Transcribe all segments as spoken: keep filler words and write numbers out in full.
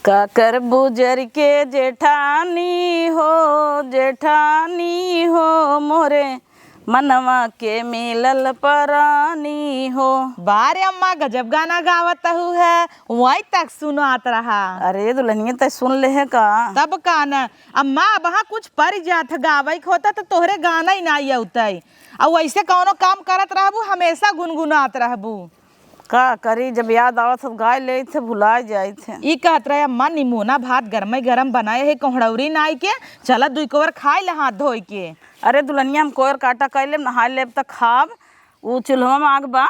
का करबू जरि के जेठानी हो, जेठानी हो, मोरे मनवा के मिलल परानी हो। बा रे अम्मा, गजब गाना गावत हऊ है, वहीं तक सुनात रहा। अरे दुल्हनिया, तै सुन ले है का? तब का न अम्मा, अब हाँ कुछ परि जात है, गावै के होता तो तोहरे गाना ही ना अउतै। अउ वैसे कौनो काम करत रहबू, हमेशा गुनगुनात रहबू। का करी, जब याद आवत है, गाय लेत है, भुलाय जाइत है। ई कहत रहे, "अम्मा, निमोना भात गरमै गरम बनाए है, कोहड़ौरी नाई के, चला दुई कोर खाइ ले हाथ धोइ के।" अरे दुल्हनिया, हम कोर काटा कइ लेब, नहाइ लेब त खाब। ऊ चूल्हवा में आग बा।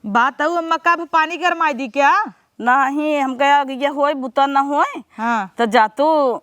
बा तउ अम्मा, का अब पानी गरमाइ दी का? नाहीं, हम कहा, "अगिया होय, बुता न होय।" हाँ। त जा तू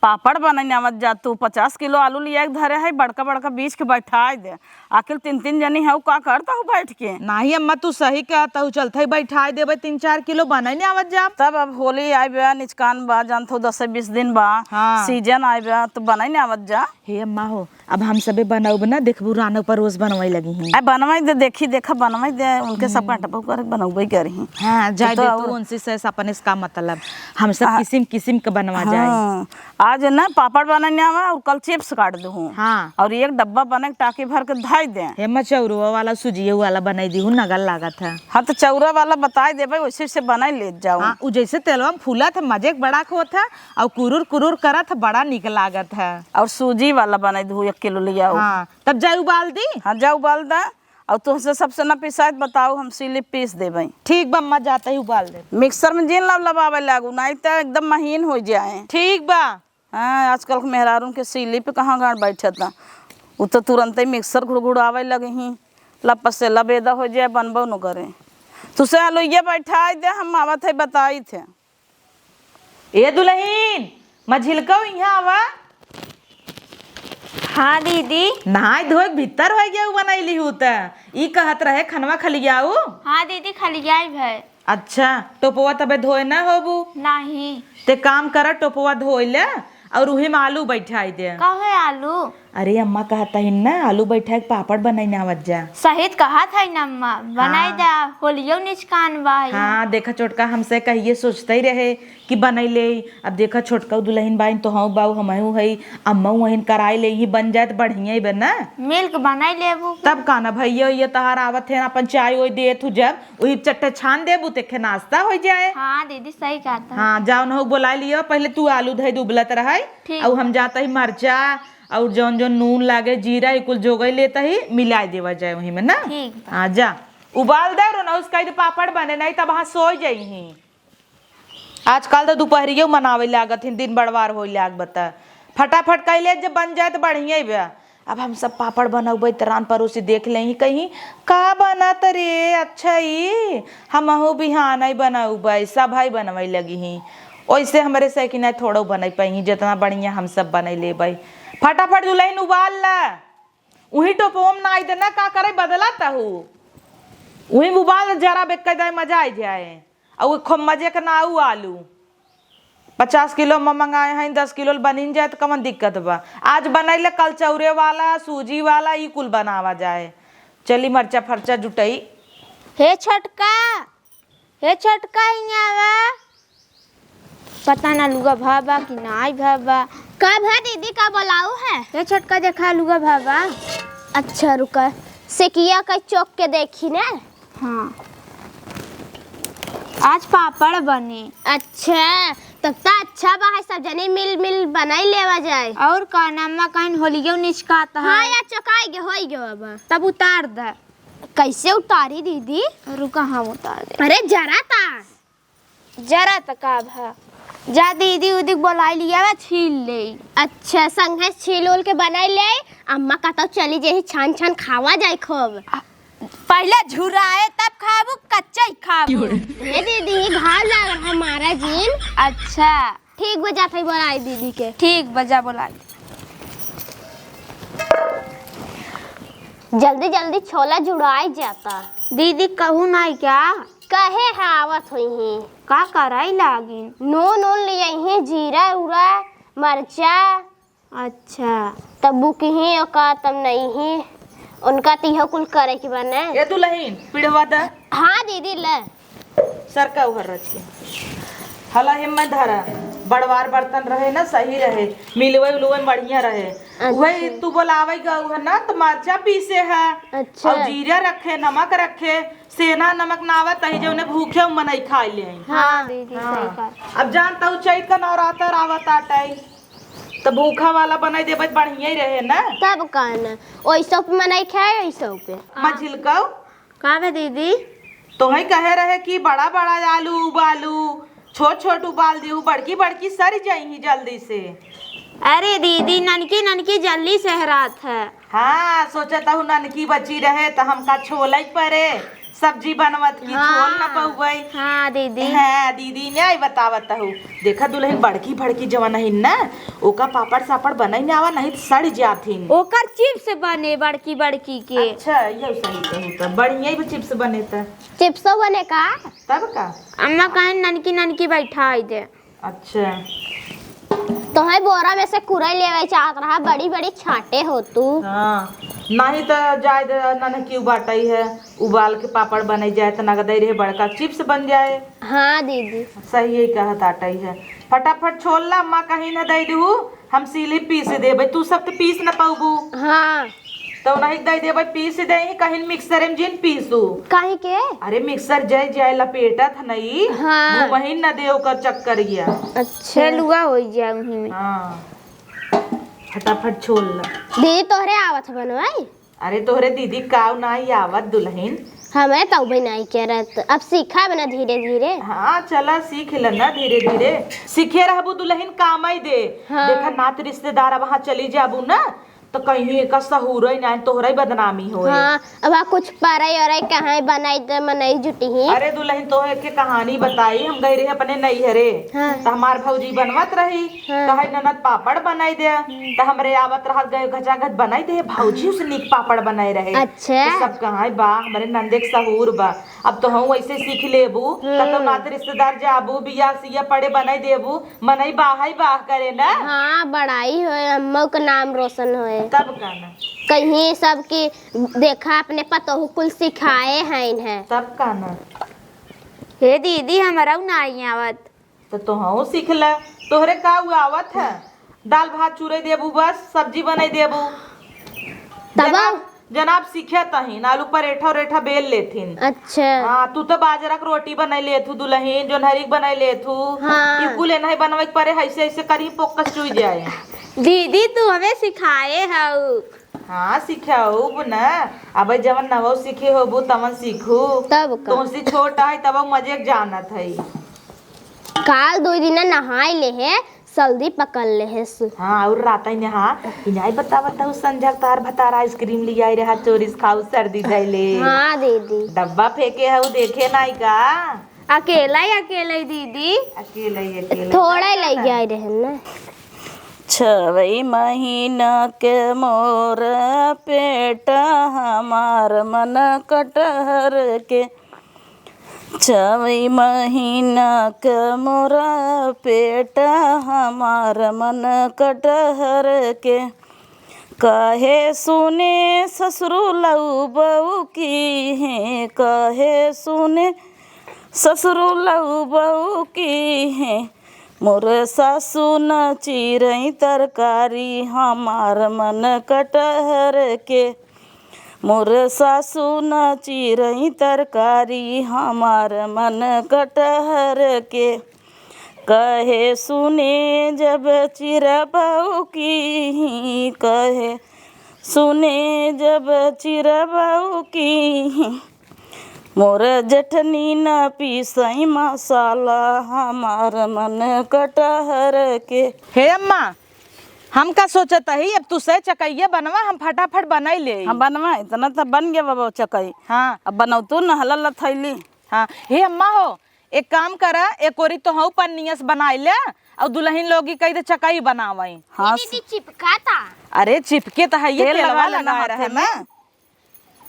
पापड़ बनइ आवत जा, तू पचास किलो आलू लिया के धरे है, बड़का बड़का बीछ के बैठाइ दे। आखिर तीन तीन जनी हऊ, का करत हऊ बैठ के? नाहीं अम्मा, तू सही कहत हऊ, चलत ही बैठाइ देबे, तीन चार किलो बनइ आवत जा। तब अब होली आइ बा, निचकान बा, जानत हऊ दस से बीस दिन बा, हाँ। सीजन आइ बा, त बनइ आवत जा। हे अम्मा हो, अब हम सबे बनउब ना, देखबू रानो परोस बनवइ लगिहीं। आ बनवइ दे, देखी, देखा, बनवइ दे, उनके सब हम्म। काटबो करे, बनउबइ करहीं। हाँ, जाए तो दे और तू, उनसे से अपने से का मतलब, हम सब आ, किसिम किसिम के बनवा जाए। हाँ, आज ना पापड़ बनइ आवा अउर कल चिप्स काट दूँ। हाँ। अउर एक डब्बा बनइ के टाकी भर के धइ दे। हे अम्मा, चउरवा वाला, सुजियो वाला बनइ दीहू, नगल लागत है। हाँ, त चउरा वाला बताइ देबइ, वइसे से बनइ लेत जाउ। हाँ, उ जइसे तेलवा में फूलत है, मजे के बड़ा होत है, अउर कुरुर कुरुर करत है, बड़ा निक लागत है। अउर सूजी वाला बनइ दू, एक किलो लियाउ। हाँ, तब जाए उबाल दी। हाँ, जा उबाल दा। अउर तोहसे सबसे ना पिसाइत बताउ, हम सीली पीस देबइ। ठीक बा अम्मा, जात ही उबाल दे। मिक्सर में जिन लबलबावइ लागू, नाहीं त एकदम महीन होइ जाए। ठीक बा। हाँ, आजकल के मेहरारून के सीली पे कहाँ गाँड़ बैठत। उ त तुरंतइ मिक्सर घुड़घुड़ावइ लगिहीं, लपस से लबेदा होइ जाए, बनबउ न करे। तुसे हलुइया बैठाइ दे, हम आवत है बताइत है। ए दुलहिन, मझिलकउ इहाँ आवा। हाँ दीदी। नहाइ धोइ के भित्तर होइ गया, उ बनइली हू त। ई कहत रहे खनवा खलियाउ। हाँ दीदी, खलियाइब है। अच्छा, टोपवा तबे धोए ना होबू? नाहीं। ते काम करा, टोपवा धोइ ले अउर उही में आलू बैठाइ दे। काहे आलू? अरे अम्मा कहत हइन ना, आलू बैठाइ के पापड़ बनइ न आवत जा। सही त कहत हइन अम्मा, बनाइ हाँ। जा, होलियो निचकान बा। हाँ, देखा छोटका हमसे कहिए सोचतइ रहे कि बनइ लेइ। अब देखा छोटकउ दुलहिन बाइन, तोहउ बाउ, हमहू हई, अम्मउ वहिन कराइ लेइहीं, बन जाए त बढ़िया ही बा ना। मिल के बनइ लेबू। तब का ना, भइया ये तहार आवत है, अपन चाय ओय देत हू जब, उही चट्टे छान देबू, तेखे नाश्ता होइ जाए। हाँ दीदी, सही कहत है। हाँ, जाउ नहु बोलाइ लियो, पहिले तू आलू धइ दे उबलत रहइ, ठीक। अउ हम जात ही मरचा अउर जउन जउन नून लागे, जीरा, ई कुल जोगइ लेत ही, मिलाइ देवा जाए उही में ना। ठीक बा। हाँ, जा उबाल दे, रोनहुस कहि दे पापड़ बने, नाहीं तब हाँ सोइ जइहीं। आजकल त दुपहरियो मनावइ लागत हिन, दिन बड़वार होइ लाग बता। फटाफट कइ ले, जब बन जाए त बढ़िया ही बा। अब हम सब पापड़ बनउबइ त रान परोसी देख लेइहीं, कहीं, "का बनत रे? अच्छा ई, हमहू बिहानइ बनउबइ, सबहइ बनवइ लगिहीं।" ओइसे हमरे से कि नाहीं थोड़उ बनइ पइहीं, जेतना बढ़िया हम सब बनइ लेबइ। फटाफट दुलहिन उबाल ला। उही टोपवा में नाइ देना, का करइ बदला तहू। उही उबाल जरा बेक्कइ दाई मजा आइ जाए। अउ खूब मजे के ना उ आलू। पचास किलो म मंगाए हइन, दस किलो ल बनिन जाए त कवन दिक्कत बा। आज बनइले कल चउरे वाला, सूजी वाला, ई कुल बनावा जाए। चली मरचा फरचा जुटई। हे छोटका, हे छोटका, हियाँ आवा। पता ना लुगा भा बा कि नाई भा बा। का भा दीदी, का बोलाऊ है? हे छोटका, देखा लुगा भा बा। अच्छा रुका, सेकिया का चोक के देखी ना। हाँ, आज पापड़ बने। अच्छा, तब त अच्छा बा है, सब जने मिल मिल बनाई लेवा जाए। और का, अम्मा कहिन होलियो निचकात है। हाँ यार, चोकाई गे, होई गे बाबा। तब उतार दे। कैसे उतारी दीदी? रुका, हम उतार दे। अरे जरा ता। जरा त का भा। जा दीदी उदी बोलाई लिया बा, छील ले। अच्छा, संघे छील उल के बनाई ले। अम्मा का तो चली जेही छान छान खावा जाए खूब। पहिले झुराए तब खाबू, कच्चा ही खाबू। हे दीदी, घाव लाग रहा हमारा जीन। अच्छा। ठीक बा, जात हई बोलाई दीदी के। ठीक बा, जा बोलाई। जल्दी जल्दी छोला जुड़ाई जाता। दीदी कहू नाई क्या? कहे है आवत होइहीं। का कराई लागिन? नून उन लियाइहीं, जीरा उरा, मरचा। अच्छा। तब बुकिहीं ओका तब नइहीं। उनका त इहो कुल करे के बा ने। ए दुलहिन, पिढ़वा द। हाँ दीदी, ले। सरका उहर रच के। हला हिम्मत धरा, बड़वार बर्तन रहे ना, सही रहे, मिलवे उलवे में बढ़िया रहे। अच्छा। वही तू बोलावे गऊ है ना, तो मरचा पीसे है, अच्छा। और जीरा रखे, नमक रखे, सेना नमक ना आवे, तही जौने भूखे मनई खाई ले। हाँ, हाँ। दीदी, हाँ। सही कहा। अब जानता हूँ, चैत का नवरात्र आवत आटई, तो भूखा वाला बनाई देबे, बढ़िया ही रहे ना। तब का ना, ओइसो पे मनई खाए, ओइसो पे। मझिलकऊ, का बे दीदी? तोहई कहे रहे कि बड़ा बड़ा आलू उबालू, छोट छोट उबाल दिहू, बड़की बड़की सर जइही जल्दी से। अरे दीदी, ननकी ननकी जल्दी सहरात है। हाँ, सोचत हूँ ननकी बची रहे त हमका छोलई परे, सब्जी बनवत की हाँ। छोल न पउबई। हाँ दीदी। हाँ दीदी, नहीं बतावत हूँ। देखा दुलहिन, बड़की बड़की जवन है ना, ओका पापड़ सापड़ बनई न आवा, नहीं त सड़ जाथिन। ओकर चिप्स बने बड़की बड़की के। अच्छा, यह सही कहू त, बढ़िया ही चिप्स बने त। चिप्सो बने का? तब का? अम्मा कहेन ननकी ननकी बैठाई दे। अच्छा। तोहे बोरा में से कुरई लेवे चाहत रहा, बड़ी बड़ी छाटे हो तू। हाँ, नहीं त जाए दे, ननकी बाटई है, उबाल के पापड़ बनई जाए त नगदई रहे, बड़का चिप्स बन जाए। हाँ दीदी। सही है, कहत आटई है। फटाफट छोल ला, अम्मा कहीं न दई दू, हम सीली पीस देबे, तू सब त पीस न पउबू। हाँ। त उन्हीं दई देबे, पीस देई, कहीं मिक्सर में जिन पीसू। काहे के? अरे मिक्सर जय जय लपेटत है नहीं, हाँ। घुमही न दे ओकर चक्कर गया। अच्छा। छेलुआ हो जाए उही में। हाँ। फटाफट छोल ला। दीदी तोहरे आवत बनवाई? अरे तोहरे दीदी काव नाई आवत दुलहिन। हमें तउबे नाई करत, अब सीखा बना धीरे धीरे। हाँ, चला सीख लेना धीरे धीरे। सीखे रहबू दुलहिन, कामई दे। हाँ। देखा नात रिश्तेदार अब वहाँ चली जाबू ना, त कहीं एका सहूरई नाई, तोहरई बदनामी होए। हाँ, अब वहाँ कुछ परई ओरई कहाँ बनाई त मनई जुटी ही। अरे दुलहिन, तोहे के कहानी बताई, हम गई रहे अपने नैहरे, हाँ। त हमार भौजी बनवत रही, हाँ। कहे ननद पापड़ बनाई दे, त हमरे आवत रहत गए घचाघच बनाई दे, भौजी उस नीक पापड़ बनाए रहे। अच्छा। त सब कहे बा, हमरे नंदे के सहूर बा। अब तो हम वैसे सीख लेबू, हम्म। कतौ नात रिश्तेदार जाबू, बियाह सिया पड़े बनाई देबू, मनई बाहई बाह करे ना। हाँ, बड़ाई होए, अम्मा के नाम रोशन होए। तब का ना। कहीं सबके देखा अपने पतोहू कुल सिखाए हैं इन्हें। तब का ना। हे दीदी, हमरा उ नाई आवत। त तोहू सीख ले, तोहरे का उ आवत है? दाल भात चूरे देबू बस, सब्जी बनाई देबू। तब जनाब, जनाब सीखे तहीन, आलू परेठा उरेठा बेल लेथिन। अच्छा। हाँ, तू तो बाजरा के रोटी बनाई लेथू दुलहिन, जोन्हरी के बनाई लेथू। हाँ। ई कुल नहीं बनवे के परे, ऐसे ऐसे करी पोकस चुई जाए। दीदी, तू हमें सिखाए हऊ। हाँ, सिखाऊब न। अब जवन नवौ सीखे होबू, तवन सीखू। तब का? तोहसे छोट है, तब मजे के जानत है। काल दो दिन नहाए ले है, सर्दी पकड़ ले है सु। हाँ, और रात ही नहा, इनाई बतावत हूँ, संझा तार भतार आइसक्रीम ले आई रहा, चोरिस खाऊ, सर्दी धैले। हाँ दीदी। डब्बा फेंके है, वो देखे नाई का? अकेला ही अकेला ही दीदी। अकेला ही अकेला। थोड़ा ही ले गया रहे ना। छवई महीना के मोर पेट हमार मन कटहर के। छवई महीना के मोर पेट हमार मन कटहर के। कहे सुने ससुरु लऊ बऊ की है, कहे सुने ससुरु लऊ बऊ की है। मोर सासु न चिरई तरकारी हमार मन कटहर के। मोर सासु न चिरई तरकारी हमार मन कटहर के। कहे सुने जब चिरबऊ की, कहे सुने जब चिरबऊ की। मोर जेठनी न पीसई मसाला, हमार मन कटहर के। हे अम्मा, हम का सोचत हई, अब तू से चकइया बनवा, हम फटाफट बनाई ले। हम बनवा, इतना त बन गया बाबा चकई। हाँ। अब बनौतू न हला लथैली। हाँ, हे अम्मा हो, एक काम करा, एक ओरी तोहू पन्नियस बनाई ले, और दुलहिन लोगी कही दे चकई बनावई। हाँ। दीदी, चिपका ता। अरे चिपके त है, ये तेल तेलवा लगा लेना लगाए हाथे रहे में। ना।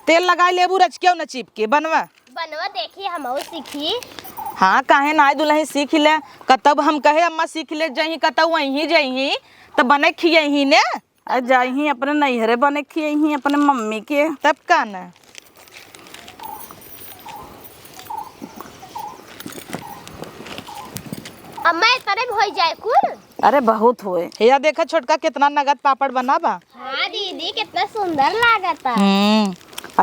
तेल लगाई लेबू रच क्यों न चिपके, बनवा। बनवा देखी, हमहू सीखी। हाँ, काहे ना आए दुलहिन सीख ले। कतब हम कहे अम्मा सीख ले जही, कतब वहीं जही, त बने खियही ने। आ जाइही अपने नैहरे बने खियही अपने मम्मी के। तब का ना। अम्मा, इतने में होइ जाए कुल? अरे, बहुत होए। या देखा छोटका, कितना नगद पापड़ बना बा। हाँ दीदी, कितना सुंदर लागता। हम्म।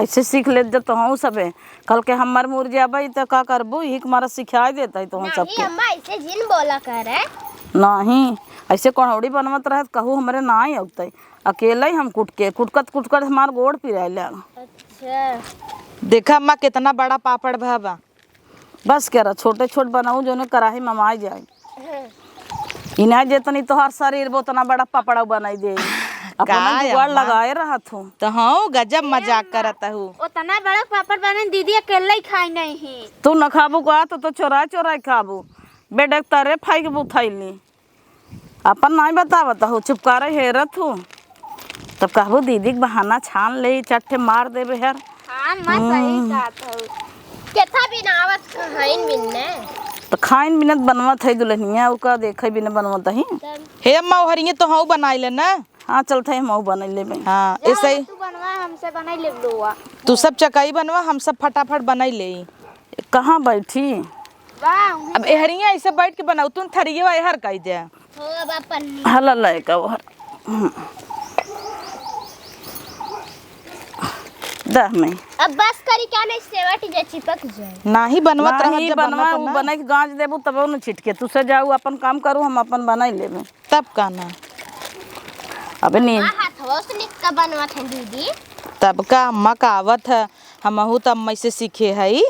ऐसे सीख लेत जा तोहू सबे। कल के हम मर मुर जाबे त का करबू? यही के मारा सिखाई देते तोहू सबके। अम्मा, ऐसे जिन बोला करे। नहीं, ऐसे कोहड़ी बनवत रहत, कहू हमरे नाई अउते। अकेले ही हम कुटके, कुटकत कुटकत हमार गोड़ पिराए लाग। अच्छा। देखा अम्मा, कितना बड़ा पापड़ भा बा। बस करा, छोटे छोट बनाऊ, जोने कराही ममाई जाए। हाँ। इना जेतनी तोहार शरीर बा, ओतना बड़ा पापड़ा बनाई दे। अपना का जुगाड़ अम्मा? लगाए रहत हूँ। तो हाँ, गजब ए मजाक अम्मा, करत हूँ। ओतना बड़ा पापड़ बने, दीदी अकेले ही खाई नहीं। तू न खाबू का, तो, तो चोराए चोराए खाबू। बेडे तरे फाइक बुथैली। अपन नाई बतावत हो, चुपकारे हेरत हो। तब कहबो दीदी के बहाना छान ले, चट्टे मार देबे हर। हाँ, अम्मा, सही हम्म। कहत हो। केथा बिनावत खाइन बिनने। तो खाइन बिनत बनवत है दुल्हनिया, ओका देखे बिना बनवत ही। तब? हे अम्मा, ओहरिये तो हऊ बनाई ले ना। हाँ, चलत है, हम हऊ बनाई लेबे। हाँ, जा, ऐसे ही। तू बनवा, हमसे बनाई लेब लोआ। तू सब चकाई बनवा, हम सब फटाफट बनाई ले। कहाँ बैठी? वाह। अब एहरिया ऐसे बैठ के बनाऊ, तू थरिये एहर कई दे। हो, अब अपन हला लायक ओहर। हम्म। दह में। अब बस करी क्या नहीं, सेवट जे चिपक जाए। नाही बनवत रहा, नाही जब बनवा, बनवत उ ना। बने के गांज देबू तब न छिटके। तू से जाऊ, अपन काम करू, हम अपन बनाई लेबे। तब का ना। अबे नी। अम्मा, हाथवा से निक का बनवत है दीदी। तब का अम्मा का आवत है, हमहू त अम्मा से सीखे हई।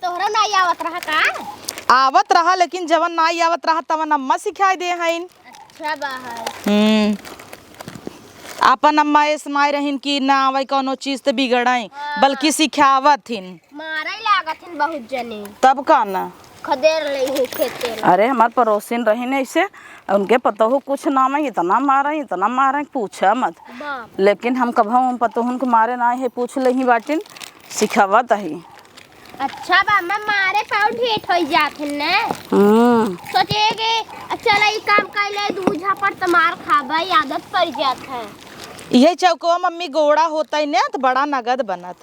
तोहरा नाई आवत रहा का? आवत रहा, लेकिन जवन नाई आवत रहा तवन अम्मा सिखाई दे हईन। अच्छा बा है। हम्म। आपन अम्मा ऐस नाई रहिन कि ना आवे कौनो चीज त बिगड़ाई, हाँ। बल्कि सिखावत हिन। मारे लागत हिन बहुत जने। तब का ना? खदेर ले ही खेते में। अरे, हमार पड़ोसिन रहिन ऐसे, उनके पतोहू कुछ ना में इतना मारे, इतना मारे, पूछा मत। बाप। लेकिन हम कभो उन पतोहन के मारे ना है, पूछ ले ही बाटिन, सिखावत ही। अच्छा बा, अम्मा मारे पाँव ढेठ होइ जात है ना। हम्म। सोचे कि चला ई काम कर ले, दू झापड़ त मार खाबा, ई आदत पड़ जात है। यही चौकवा मम्मी गोड़ा होता ही ना, त बड़ा नगद बनत।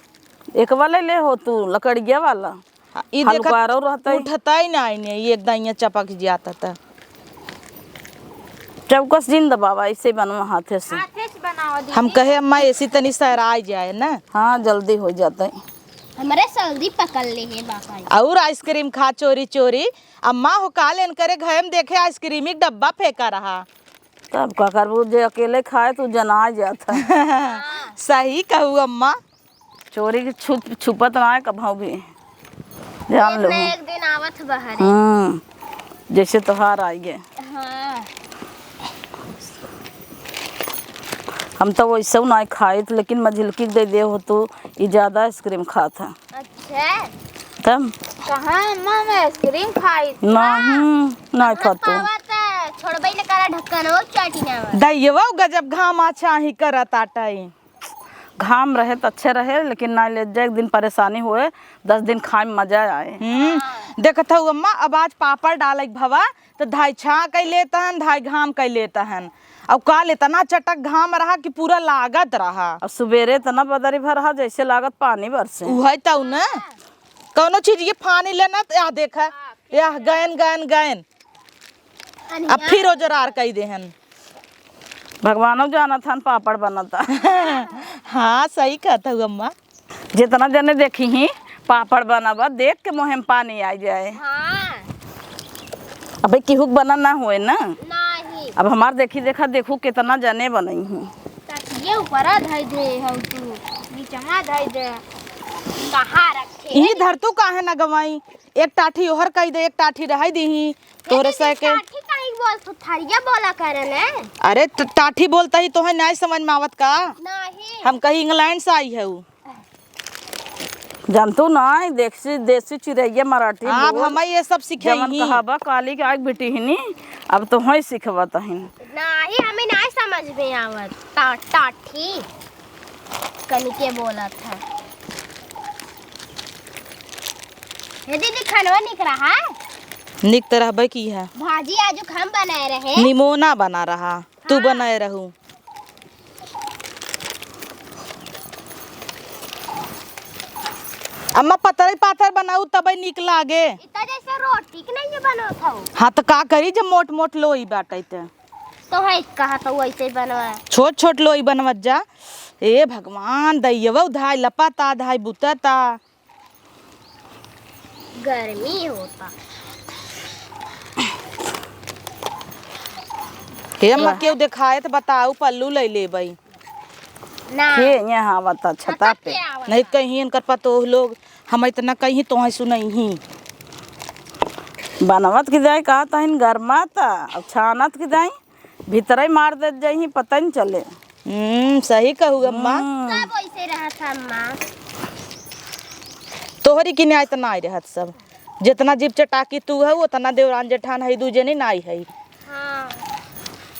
एक वाले ले हो तू, लकड़िया वाला। हाँ, ई देखत हलुकारो रहता ही। उठता ही ना, ई एक दाइया चपक जाता त। चौकस जिन दबावा, ऐसे बनवा हाथे से। हाथे से बनावा दीदी। हम कहे, "अम्मा, ऐसी तनी सहराई जाए ना।" हाँ, जल्दी हो जाता है। हमरे सर्दी पकड़ ले है बाबा। और आइसक्रीम खा चोरी चोरी। अम्मा हो काल एन करे घर में देखे आइसक्रीम ही डब्बा फेंका रहा। तब का करबू, जे अकेले खाए तू जना जात है। सही कहू अम्मा। चोरी के छुप, छुपत ना है कभौ भी। जान एक लो। ना एक दिन आवत बहरे। हम्म, जैसे तोहार आई गे। हाँ। हम तो वैसे ना खाइत, लेकिन मझिलकी के दे दे हो तू, ई ज्यादा आइसक्रीम खात है। अच्छा। तब? कहाँ अम्मा, हम आइसक्रीम खाइत? नहीं, नहीं हम खातो। पावत, छोड़बे न करा ढक्कन, वो चाटी ना आवे। दैयवा गजब घाम आछाही करत आटई। घाम रहे त अच्छे रहे, लेकिन ना ले जाए, एक दिन परेशानी होए, दस दिन खाए में मजा आए। हम्म, देखत हऊ अम्मा, अब आज पापड़ डाले के भवा, त धाई छाँह कई लेत हन, धाई घाम कई लेत हन। अब काल इतना चटक घाम रहा कि पूरा लागत रहा। अब सुबेरे इतना बदरी भर रहा, जैसे लागत पानी बरसे। उहै तऊ न, कौनो चीज ये फानी लेना त यह देखा, यह गयन, गयन, गयन। अब फिर ओजरार कई देहन। भगवानो जानत हन पापड़ बनता। हाँ, सही कहत हऊ अम्मा। जितना जने देखी ही पापड़ बनबा, देख के मुँह में पानी आ जाए। हाँ। अबे केहू के बना ना होए ना। नहीं। अब हमार देखी देखा देखू कितना जने बनई ही। ताकिए ऊपरा धई दे हऊ तू, नीचवा धई दे। कहाँ रखे? ई धर तू काहे ना गवाई? एक टाठी ओहर कई दे, एक टाठी रहई दीही। तोहरे से के टाठी काहे बोल, तू थरिया बोला करे ने। अरे ट-, टाठी बोलता ही तोहे नाई समझ में आवत का? नहीं। हम कहीं इंग्लैंड से आई है उ। जानतू ना, देसी, देसी चिरैया मराठी आप बोल। हमें ये सब सिखाई जवन ही। कहाबा काली के आग बिटिहिनी, अब तोहे सिखवत हिन। नाही, हमें नाही समझ में आवत। टा-, टाठी कनिके बोलत है। हे दीदी, खानवा निक रहा? निक त रहबे की है। भाजी आजु हम बनाए रहे। निमोना बना रहा, तू हाँ। बनाए रहू। अम्मा, पतरई पातर बनाऊ तबे नीक लागे। इतना जैसे रोटी के नहीं बनत हौ। हाँ, तो का करी जब मोट मोट लोई बाटे त। तो है कहा तो वैसे बनवा। छोट छोट लोई बनवत जा। ए भगवान, दइयवा धाय लपता, धाय बुतता। गर्मी होता। हे अम्मा, वाह। केहू देखाए त बताऊ, पल्लू ले लेबई। ना। के यहाँ आवता छता छता पे? पे आवता। नहीं कहीं इनकर पतोह लोग, हम इतना कहीं तोहे सुनइहीं। बनवत के जाए का तहिन गरमाता, अब छानत के जाए, भीतरे मार देत जाइहीं, पता न चले। हम्म, सही कहू अम्मा। हम्म। सब वैसे रहत है अम्मा। तोहरी किने आय त नाय रहत सब। जितना जीभ चटाकी तू हऊ, उतना देवरान जेठान हई, दू जने नाई हई। हाँ।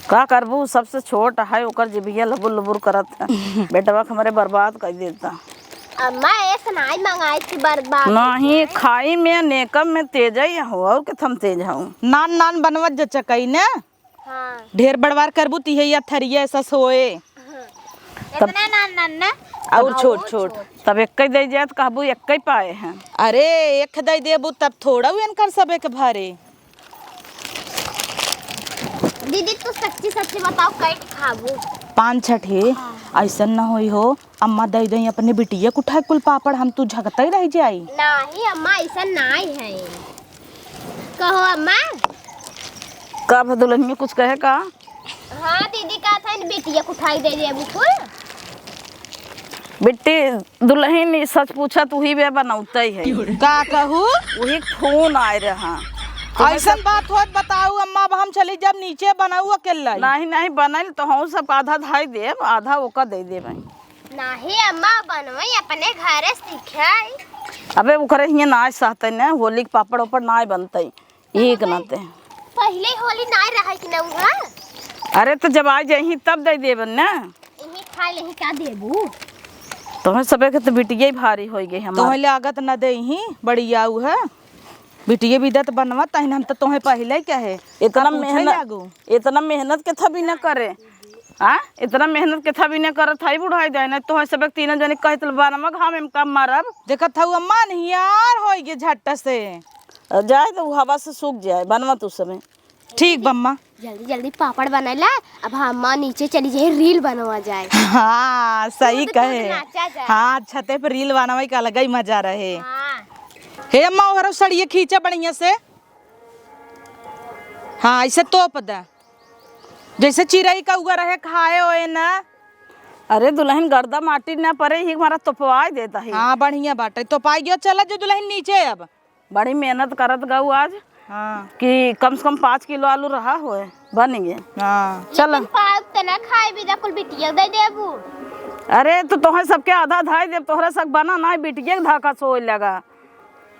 का करबू, सबसे छोट है, ओकर जिभिया लबुर लबुर करत है। बेटवा के हमरे बर्बाद कर देता। अम्मा, एक नाई मंगाई थी बर्बाद। नहीं, खाई में नेकम में तेज ही हो, और किथम तेज हो। नान नान बनवत जचकई ने। हाँ। ढेर बड़वार करबू त इहे या थरिया ऐसा सोए। हाँ। तब इतना नान नान ना। और और छोट छोट। छोट। तब एक्कै दे जाए त कहबू एक्कै पाए हैं। अरे, एक दे देबू तब थोड़ा उ इनकर सब एक भरे। दीदी, तू सच्ची सच्ची बताओ, कैट खाबू? पाँच छठे। हाँ। ऐसन ना होई हो, अम्मा दे दे अपने बिटिया कुठाए कुल पापड़, हम तू झकतई रह जाई। नहीं अम्मा, ऐसा नाई है। कहो अम्मा। का भा दुल्हनिया कुछ कहे का? हाँ दीदी, का था इन बिटिया कुठाई दे दे अभी कुल। बिट्टी दुल्हन, ई सच पूछा, तू ही बे बनौते है। का कहू? वही फोन आए रहा। ऐसन बात होत बताऊ अम्मा, अब हम चली जब नीचे बनाऊ अकेला। नहीं, नहीं, बनल तो हम सब आधा धाई देब, आधा ओका दे देब। नाही अम्मा, बनवई अपने घरे सीखे। अबे ओकरे हियां नाय सहते न, होली के पापड़ ओपड़ नाय बनते। ई के नाते। पहिले होली नाय रहे कि न उहाँ? अरे तो जब आ जाही तब दे देबन ना। इही खा लेही का देबू? तोहे सबे के तो बिटिया ही भारी होई गई हमार। तोहे लागत न देही, बढ़िया उ है। बिटिये बिदत बनवत तहिन हम तो तोहे पहिले कहे। इतना अब पूछे मेहनत, लागू। इतना मेहनत के था भी न करे। आ? इतना मेहनत के था भी न करत हई बुढ़ाई जाए, नहीं तोहे सबे तीनों जने कहत बनवा घाम में कब मारब। देखत हऊ अम्मा निहार होई गे झट्ट से। जाए तो हवा से सूख जाए, बनवा तू सबे। ठीक बम्मा। जल्दी जल्दी पापड़ बनाइला, अब हम नीचे चली जाए, रील बनवा जाए। हाँ, सही कूद कूद कहे। नाचा जाए। हाँ, छते पे रील बनवाई का अलग ही मजा रहे। हाँ। हे अम्मा, ओहरो सड़िए खींचा बढ़िया से। हाँ, ऐसे तोप दे, जैसे चिरई का उगा रहे खाए ओए ना। अरे दुल्हन, गर्दा माटी ना परे ही हमारा तोपवाई देता है। हाँ, बढ़िया बाटे, तोपाई गयो। चला जो दुल्हन नीचे अब। बड़ी मेहनत करत गऊ आज। हाँ। कि कम से कम पाँच किलो आलू रहा होए, बन गए। हाँ। चल। लेकिन पाउक त ना खाए, बिदा कुल बिटिया दे देबू। अरे, तो तोहे सबके आधा धाई देब, तोहरा सब बना ना, बिटिया के धाका सोए लगा।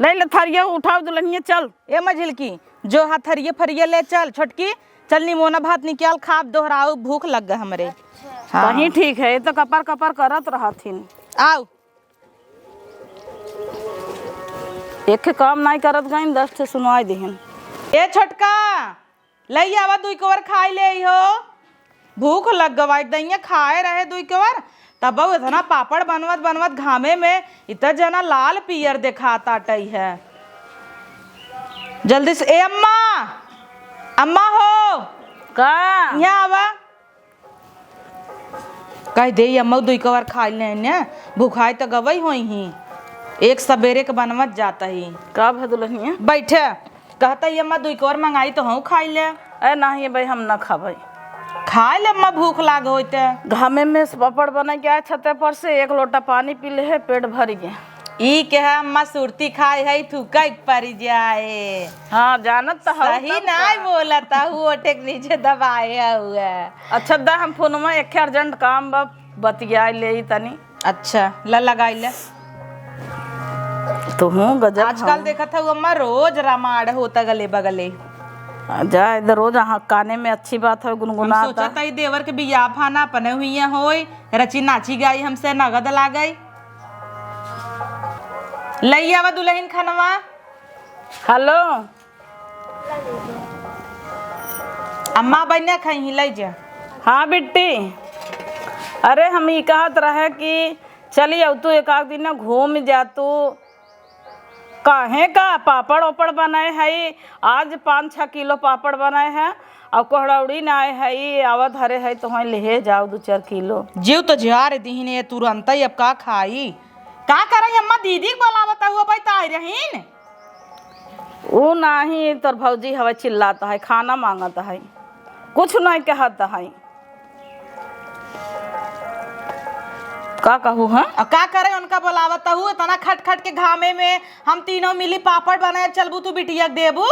ले ले थरिया, उठाओ दुल्हनिया, चल। ए मझिलकी, जो हा थरिया फरिया ले चल, छोटकी, चल निमोना भात निकाल, खाब दोहराऊ, भूख लग गए हमरे। अच्छा। हाँ। कहीं ठीक है, ये तो कपर कपर करत रहथिन। आओ। एक ठे काम नाई करत गइन, दस ठे सुनवाई दिहिन। ए छोटका, लई आवा दुई कवर खाई ले हो। भूख लग गवा, एक दइया खाए रहे दुई कवर, तब इतना पापड़ बनवत बनवत घामे में इतना जना लाल पियर देखात आटई है। जल्दी से, ए अम्मा, अम्मा हो, का? यहाँ आवा। कह दे, "ये अम्मा दुई कवर खाई ले ने, भुखाई त गवई होई ही, एक सबेरे के बनवत जात ही।" का भा दुल्हनिया? बैठे, कहता, "ये अम्मा दुई कवर मंगाई तो हूँ खाई ले।" ए, नहीं भाई, हम ना खाबे। खाई ले अम्मा, भूख लाग होई ते। घामे में से पापड़ बना के आए छते पर से, एक लोटा पानी पी ले है, पेट भर गए। ई के है अम्मा सुरती खाए है, थूका के परी जाए। हाँ, जानत तो हऊ सही तब नाई का। बोलत हऊ, ओठे के नीचे दबाए हुए। अच्छा, दा हम फोनमा एक urgent काम बा, बतियाए ले ई तनी। अच्छा, ला लगाई ले। तो हूँ गजब आजकल हूँ। देखत हऊ अम्मा रोज रामायण होता गले बगले। आ, जा इधर रोज, हाँ, काने में अच्छी बात है, हम गुनगुनाता। सोचत हई देवर के बियाह फाना अपने हुई होई, रची नाची गाई हमसे नगद लागई। लई आवा दुल्हन खनवा। हेलो। अम्मा बन्या खइही, लई जा। हाँ बिट्टी, अरे हम ई कहत रहे कि चली अउतू एक आध दिन घूम जातू, काहे का पापड़ ओपड़ बनाए है, आज पाँच छः किलो पापड़ बनाए है, और कोहड़ौड़ी नाए है, आवा धरे है, तोहई लेहे जाओ दो चार किलो। जीव तो झार दिहिन ये तुरंत ही, अब का खाई? का करई अम्मा, दीदी के बोलावत हुआ भाई, ताई रहीन। ऊ नाही, तोर भौजी हवे चिल्लात है, खाना मांगत है, कुछ नहीं कहत है। का कहू, हाँ? अब का करे, उनका बोलावत हूँ, इतना खट खट के घामे में हम तीनों मिली पापड़ बनाए, चलबू तू बिटिया के देबू?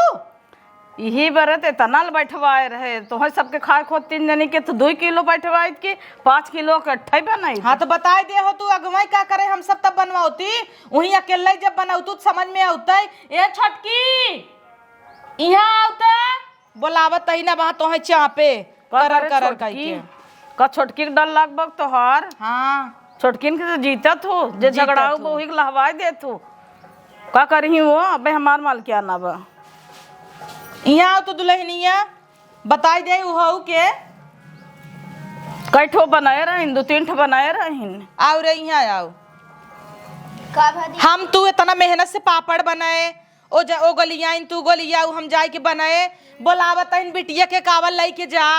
यही बरत इतना ल बैठवाए रहे, तोहर सबके खाए खोत तीन जनी के तो दुई किलो बैठवाइत की पाँच किलो इकट्ठा ही बनाई। हाँ, तो बताई दे हो तू, अगुवाई का करे, हम सब तब बनवाउती, वहीं अकेले जब बनौतू तो समझ में औतई। ए छोटकी, इहाँ आउते। बोलावत ही ना, वहाँ तोहे चापे, का करर करे करर छोटकी? कइके। का छोटकी के डर लागबक तोहार? हाँ। छोटकिन के तो जीतत हो, जे जीतत झगड़ाऊ हो। बहू के लहवाई देत हो। का करही वो? अबे हमार मालकियाना बा। इहाँ आओ तो दुलहिनिया, बताई दे उहऊ के। कई ठो बनाए रहिन, दो तीन ठो बनाए रहिन। आओ रे, इहाँ आओ। का भा दीदी? हम तू इतना मेहनत से पापड़ बनाए, ओ ज-, ओ गलियाइन तू गलिया, उ हम जाए के बनाए, बोलावत हइन बिटिया के कावल लइके जा।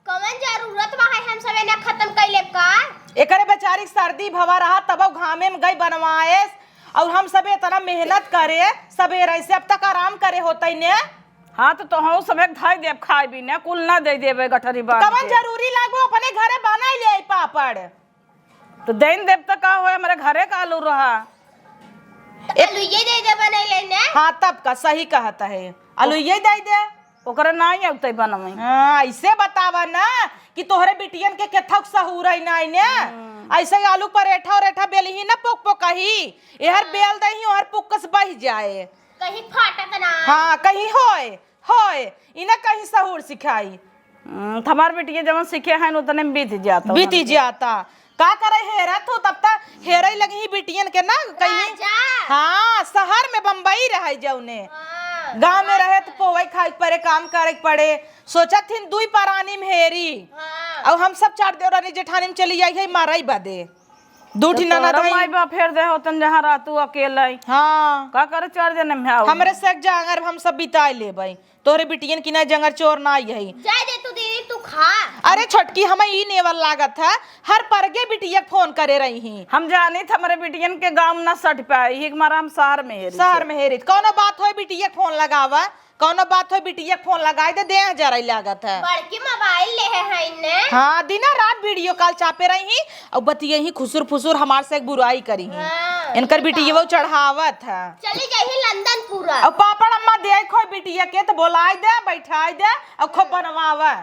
कवन जरूरत बा है हम सब एने खत्म कइ लेब का? एकरे बेचारी के सर्दी भवा रहा, तब घामे में गई बनवाएस, और हम सब इतना मेहनत करे, सबेरे से अब तक आराम करे होतई ने। हाँ, तो तोहू सब एक धाई देब खाए भी ने, कुल ना दे देबे गठरी बांध कवन के। जरूरी लागबो, अपने घरे बनाई ले आई पापड़। तो देन देब त का होए, हमरे घरे का आलू रहा। तो आलू ये दे दे बनाई ले ने। हाँ, तब का सही कहत है, आलू ये दे दे। ओकरे नाई अउतई बनवई। हाँ, ऐसे बतावा ना कि तोहरे बिटियन के केथक सहूर है नाई ने। हम्म। ऐसे ही आलू परेठा उरेठा बेलही ना, पोक पोक कही, एहर हाँ। बेल दही, ओहर पुक्कस बहि जाए। कहीं फाटत ना। हाँ, कहीं होए, होए, इन्हें कहीं सहूर सिखाई। हम्म, त हमार बिटिया जवन सीखे हैं, उतने में बीत जाता, बीत उनके। जाता। का करे, हेरत हो, तब तक हेरई लगी बिटियन के ना, कहीं। राजा। हाँ, शहर में बम्बई रहे जौने। हाँ, गाँव में रहे तो राजा। पोवई खाए के पड़े, काम करे के पड़े। सोचत हिन दुई परानी में हेरी। हाँ। और हम सब चार देवरानी जेठानी में चली आई है, मारई बदे। दू तो ठी ननद तोहरा है। माई बाप फेर दे होतन जहाँ रहतू अकेले। हाँ। का करे चार जने में आओ? हमरे से एक जांगर हम सब बिताए लेबई। तोहरे बिटियन की ना जंगर चोर ना आई है। जाए दे तू दीदी, तू खा। अरे छोटकी, हमें ई नेवल लागत है, हर परगे बिटिया के फोन करे रही ही। हम जानी थ हमरे बिटियन के गाँव ना सट पाए, यही के मारा हम शहर में हेरी शहर से। में हेरी। कौनो बात होए बिटिया के फोन लगावा, कौनो बात होए बिटिया के फोन लगाए दे, देह जराई लागत है। बड़की मोबाइल ले है, है ने? हाँ, दिना रात वीडियो कॉल चापे रही ही, और बतिये ही खुसुर फुसुर हमार से एक बुराई करी ही। हाँ, इनकर ये बिटिया वो बताओ। चढ़ावत है। चली जाही लंदन पूरा। और पापड़ अम्मा दे खोए बिटिया के तो बोलाए दे, बैठाए दे, और खूब बनवावे।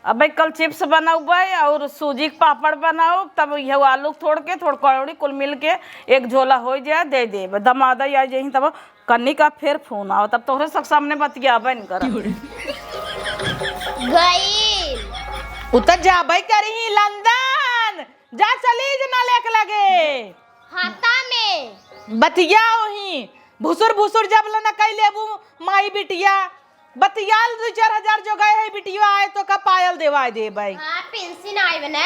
अबे कल चिप्स बनौबे और सूजी के पापड़ बनाओ, तब यह आलू के थोड़ के, थोड़ कौड़ी कुल मिल के एक झोला हो जाए, दे देबे। दमादा आ जही तब कन्नी का फेर फोन आओ, तब तोहरे सब सामने बतियाबे न कर। गई। उ त जाबे करी ही लंदन, जा चली ज ना लेक लगे। हाथा में। बतिया ओही, भुसुर भुसुर जब ल न कई लेबू माई बिटिया, बतियाल दू चार हजार जो गए है बिटिया आए तो का पायल देवाए देबे। हाँ, पेंशन आए बने।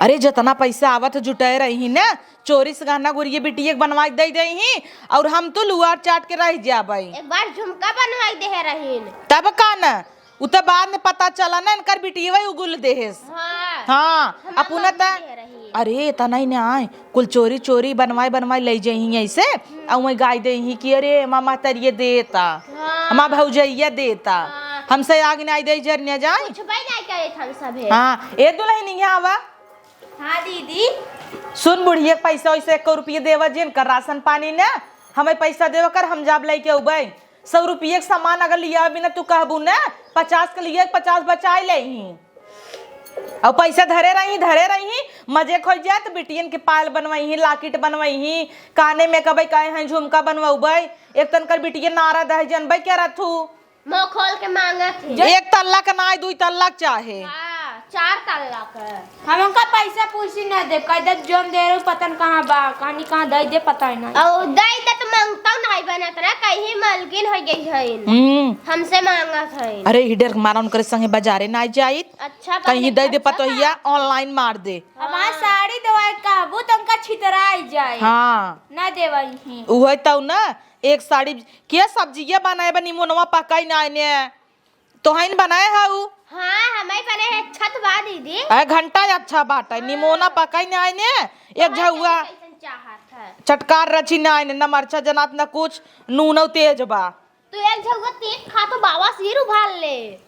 अरे, जतना पैसा आवत जुटाए रही न, चोरी से गहना गुरिये बिटिया के बनवाए दे दे ही, और हम तो लुआर चाट के रह जाबे। एक बार झुमका बनवाए दे रहीन। तब का न, उ त बाद में पता चला न, इनकर बिटिया उगुल देहेस। हाँ, हाँ, हम अपना त, दे रही। अरे, इतना ही ना आए, कुल चोरी चोरी बनवाए बनवाए ले जाई ऐसे, हम्म। और वही गाय दे ही कि अरे, मामा तरिये देता, हाँ। हमार भौजैया देता, हाँ। हमसे आग नहीं दे जरने जाए। कुछ भाई नहीं करे हम सब है। हाँ, ए दुल्हन यहाँ आवा। हाँ दीदी। सुन बुढ़िया, पैसा वैसा एक रुपये देवा जिन कर राशन पानी ने, हमें पैसा देवा कर, हम जाब लेके अउबे। सौ रुपये के सामान अगर लिया बिना तू कहबू ने, पचास के लिए पचास बचाए ले ही। और पैसा धरे रही, धरे रही, मजे खोज जाए तो बिटियन के पायल बनवाई ही, लाकिट बनवाई ही, काने में कबई कहे हैं झुमका बनवाउबे। एक तनकर बिटियन नारा दह जनबे क्या रथू। मुँह खोल के मांगत है। एक तल्ला के नाय, दुई तल्ला के चाहे। हाँ, चार तल्ला के। हम उनका पैसा पूछी ना दे, कह दे जोन दे रहे पता न कहाँ बा, कहानी कहाँ दे दे पता ही ना। और दे दे तो मांगता नहीं बनत ना, कहीं मलकिन हो गई है। हम्म। हमसे मांगत है। अरे, ही डर मारा उनकरे संगे बाजारे ना जाइत। अच्छा, कहीं पहले दे दे खर्चा पतोहिया, online मार दे। हमार साड़ी देवाई कहबू तो उनका छितराई जाए। हाँ। ना देवाई ही। उहे तो ना, एक साड़ी के सब्जिया बनाए बा, निमोनवा पकाई ना आने। तोहइन बनाए हऊ? हाँ, हमई बनाए है, अच्छा त बा दीदी। ए घंटा अच्छा बाटे, निमोना पकाई ना आइने, एक तोहर झउआ कैसन चाहत है? चटकार रची ना आइने, ना मरचा जनात ना कुछ, नूनौ तेज बा। तू एक झउआ तेज खा तो बाबा सिर उभार ले।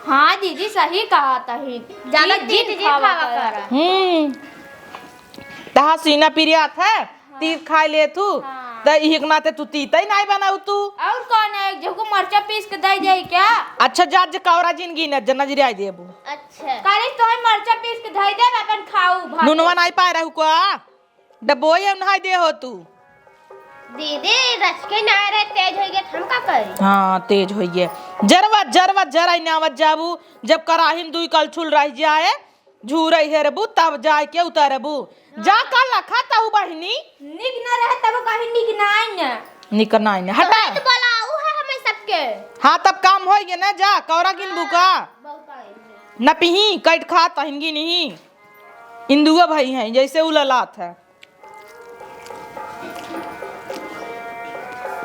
हाँ दीदी, सही कहा तही। ज्यादा तीत तीत जिन जिन खावा खावा करा। करा। हम्म। तहा सीना पिरियात है, तीत खाए ले तू, हाँ। त इही के नाते तू तीत ही नाई बनाऊ तू। और कौन है, एक झोंको मरचा पीस के दे जाई क्या? अच्छा, जा, जे कौरा जिंदगी न, जे नजरियाई देबू। अच्छा। काली तोहे मरचा पीस के धई देब, अपन खाऊ भात। नुनवा नाई पाए रहू का? डबोए उन्हाई दे हो तू। दीदी, रचके ना रहे, तेज होई गए, त हम का करी? हाँ, तेज होई गए। जरवा, जरवा, जराई नावत जाबू, जब कराहिन दुई कलछुल रह जाए, झूरई हेरबू, तब जाए के उतरबू। जा कल रखा तहु बहिनी। निक न रहे तब कहीं निक नाई न। निक नाई न, हटा। तो बोलाऊ है हमें सबके। हाँ, तब काम होई गए ना, जा, कौरा गिनबू का? बहुत आई है। न पिही, कट खा, तहिन गिनही। इंदुआ भाई हैं, जैसे उललात है।